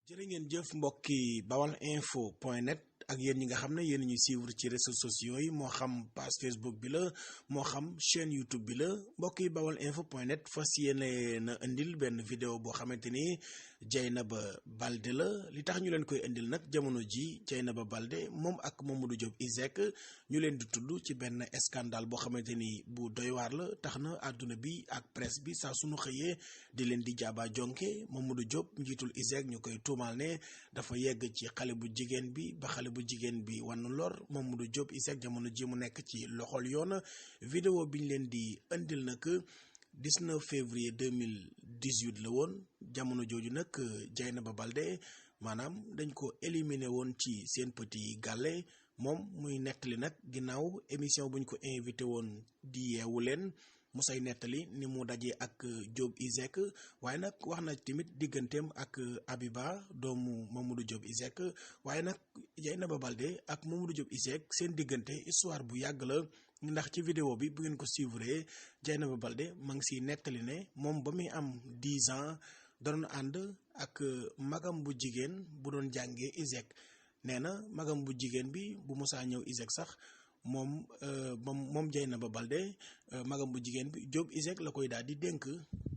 jërë ngeen jëf mbokki bawalinfo.net ak yéen ñi nga xam ne yéen ñuy suivre ci réseaux sociaux yi moo xam page Facebook bi la moo xam chaîne YouTube bi la mbokki bawalinfo.net fas yéene na indil benn vidéo boo xamante ni Dieynaba Baldé la li tax ñu leen koy indil nag jamono ji Dieynaba Baldé moom ak Mamadou Diop ISEG ñu leen di tudd ci benn scandale boo xamante ni bu doy waar la tax na àdduna bi ak presse bi saa sunu xëyee di leen di jaaba jonke Mamadou Diop njiitul ISEG ñu koy tuumaal ne dafa yegg ci xale bu jigéen bi ba xale bu jigéen bi wan lor Mamadou Diop ISEG jamono ji mu nekk ci loxol yoon vidéo bi ñu leen di indil nag 19 février 2018 la woon jamono jooju nag Dieynaba Baldé maanaam dañ ko éliminé woon ci Sen Petit Gallé moom muy nettali nag ginnaaw émission buñ ko invité woon di yeewu leen mu say nettali ni mu dajee ak Diop ISEG waaye nag wax na tamit digganteem ak Abiba doomu Mamadou Diop ISEG waaye nag Dieynaba Baldé ak Mamadou Diop ISEG seen diggante histoire bu yàgg la ndax ci vidéo bi bu ngeen ko suivre Dieynaba Baldé ma ngi siy nettali ne moom ba muy am 10 ans da doon ànd ak magam bu jigéen bu doon jàngee ISEG nee na magam bu jigéen bi bu mosaa ñëw ISEG sax moom Dieynaba Baldé magam bu jigéen bi Diop ISEG la koy daal di dénk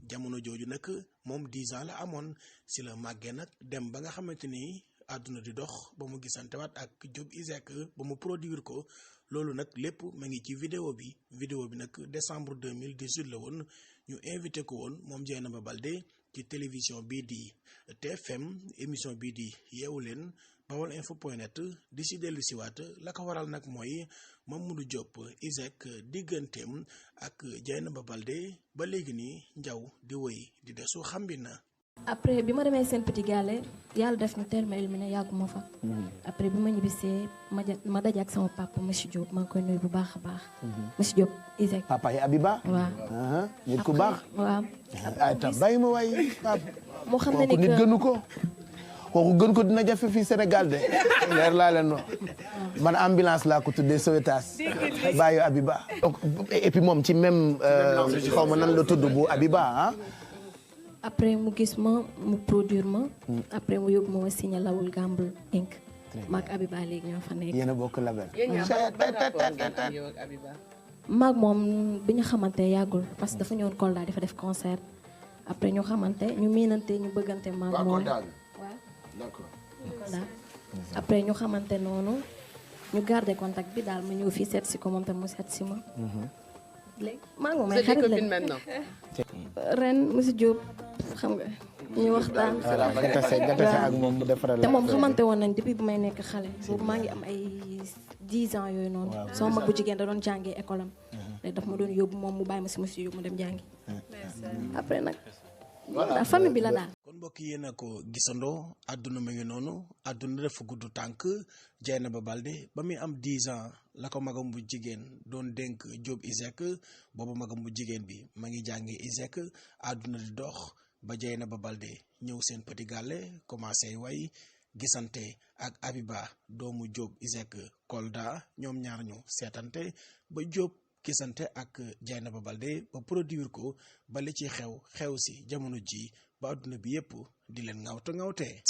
jamono jooju nag moom 10 ans la amoon si la màggee nag dem ba nga xamante ni àdduna di dox ba mu gisantewaat ak Diop ISEG ba mu produire ko loolu nag lépp ma ngi ci vidéo bi nag décembre 2018 la woon ñu invité ko woon moom Dieynaba Baldé ci télévision bii di TFM émission bii di yeewu leen bawalinfo.net di si dellu siwaat la ko waral nag mooy Mamadou Diop ISEG digganteem ak Dieynaba Baldé ba léegi nii njaw di wëy di desu xambi na après bi ma demee Sen Petit Gallé yàlla def ñu teel ma éliminé yàgguma fa. après bi ma ñibbisee ma daje ak sama papa monsieur Diop maa ngi koy nuyu bu baax a baax. monsieur Diop ISEG. papa yi Abiba. waaw nit ku baax. waaw. ay tam bàyyi ma waay papa. moo xam ne ni nit gënu ko. kooku gën ko dina jafe fii Sénégal de. leer laa leen wax. man ambulance laa ko tuddee Sowétas. bàyyi Abiba. donc et puis moom ci même xaw ma nan la tudd bu Abiba ah. après mu gis ma mu produire ma. après mu yóbbu ma signé Lawul Gamble Inc. maag Abiba léegi ñoo fa nekk. yéen a bokk label. maag moom bi ñu xamante yàggul parce que dafa ñëwoon Kolda dafa def concert après ñu xamante ñu miinante ñu bëggante maag moom. waaw d'accord. Kolda après ñu xamante noonu ñu garder contact bi daal ma ñëw fii seet si ko moom tam mu seet si ma. léegi maa ngi moom ay xarit lañ ren monsieur Diop xam nga ñu waxtaan. nga tase ak moom mu defaral te moom xamante woon nañ depuis bu may nekk xale. boobu maa ngi am ay 10 ans yooyu noonu. sama mag bu jigéen da doon jàngee école am. léegi daf ma doon yóbbu moom mu bàyyi ma si monsieur Diop mu dem jàngi. après nag. voilà famille bi la daal. kon mbokk yéen a ko gisandoo àdduna ma ngi noonu àdduna dafa gudd tànk Dieynaba Baldé ba muy am 10 ans la ko magam bu jigéen doon dénk Diop ISEG boobu magam bu jigéen bi ma ngi jàngi ISEG àdduna di dox ba Dieynaba Baldé ñëw Sen Petit Gallé commencé way gisante ak Abiba doomu Diop ISEG Kolda ñoom ñaar ñu seetante ba Diop gisante ak Dieynaba Baldé ba produire ko ba li ci xew si jamono ji ba adduna bi yépp di leen ŋawte